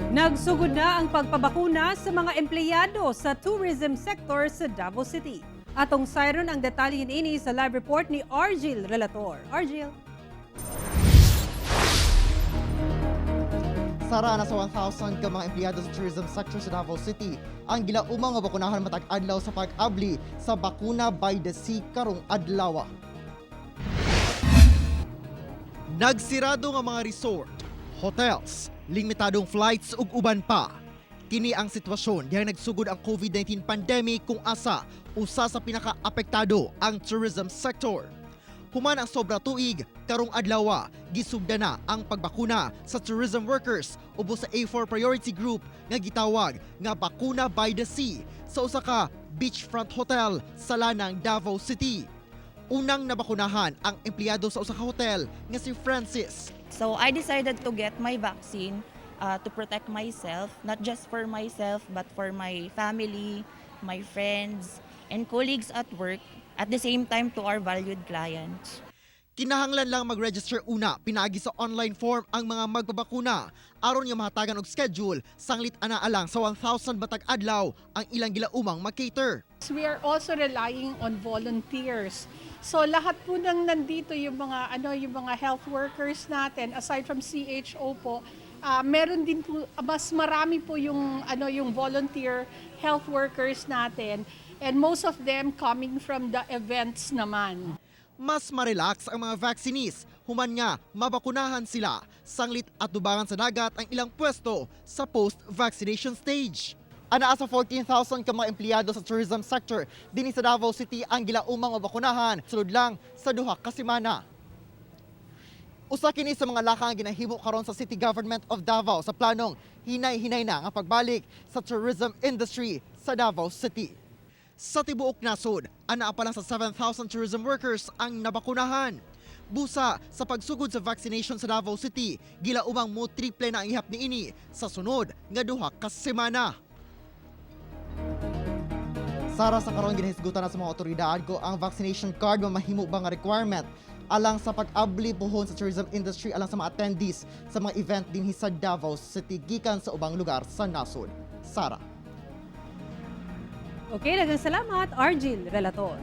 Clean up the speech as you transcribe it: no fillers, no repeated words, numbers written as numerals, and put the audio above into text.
Nagsugod na ang pagpabakuna sa mga empleyado sa tourism sector sa Davao City. Atong sayron ang detalye niini sa live report ni Argil Relator. Argil. Sara, nasa 1,000 ka mga empleyado sa tourism sector sa Davao City ang gilaumang nga bakunahan matag adlaw sa pag-abli sa Bakuna by the Sea karong adlaw. Nagsirado nga mga resort, hotels, limitadong flights ug uban pa. Kini ang sitwasyon dihang nagsugod ang COVID-19 pandemic kung asa usa sa pinaka-apektado ang tourism sector. Human ang sobra tuig, karong adlaw, gisugda na ang pagbakuna sa tourism workers ubos sa A4 Priority Group nga gitawag nga Bakuna by the Sea sa usa ka beachfront hotel sa Lanang, Davao City. Unang nabakunahan ang empleyado sa usa ka hotel nga si Francis. So I decided to get my vaccine to protect myself, not just for myself, but for my family, my friends, and colleagues at work, at the same time to our valued clients. Kinahanglan lang mag-register una pinaagi sa online form ang mga magbabakuna aron nga mahatagan og schedule sanglit ana alang sa 1,000 matag adlaw ang ilang gilaumang mag-cater. We are also relying on volunteers. So lahat po ng nandito, yung mga ano, yung mga health workers natin, aside from CHO po, meron din po mas marami po yung ano, yung volunteer health workers natin, and most of them coming from the events naman. Mas marelax ang mga vaccinees human nga mabakunahan sila sanglit at dubangan sa dagat ang ilang pwesto sa post-vaccination stage. Anaa sa 14,000 ka mga empleyado sa tourism sector dinhi sa Davao City ang gilaumang mabakunahan sulod lang sa 2 ka semana. Usa kini sa mga lakang ginahimo karon sa City Government of Davao sa planong hinay-hinay na nga pagbalik sa tourism industry sa Davao City. Sa tibuok nasod, anaa pa lang sa 7,000 tourism workers ang nabakunahan. Busa sa pagsugod sa vaccination sa Davao City, gilaumang mo triple na ang ihap niini sa sunod nga 2 ka semana. Sara, sa karon ginahisgutan na sa mga otoridad ko ang vaccination card mamahimo ba nga requirement alang sa pag-abli puhon sa tourism industry alang sa mga attendees sa mga event dinhi sa Davao City gikan sa ubang lugar sa nasod. Sara. Okay, daghang salamat, Argil Relator.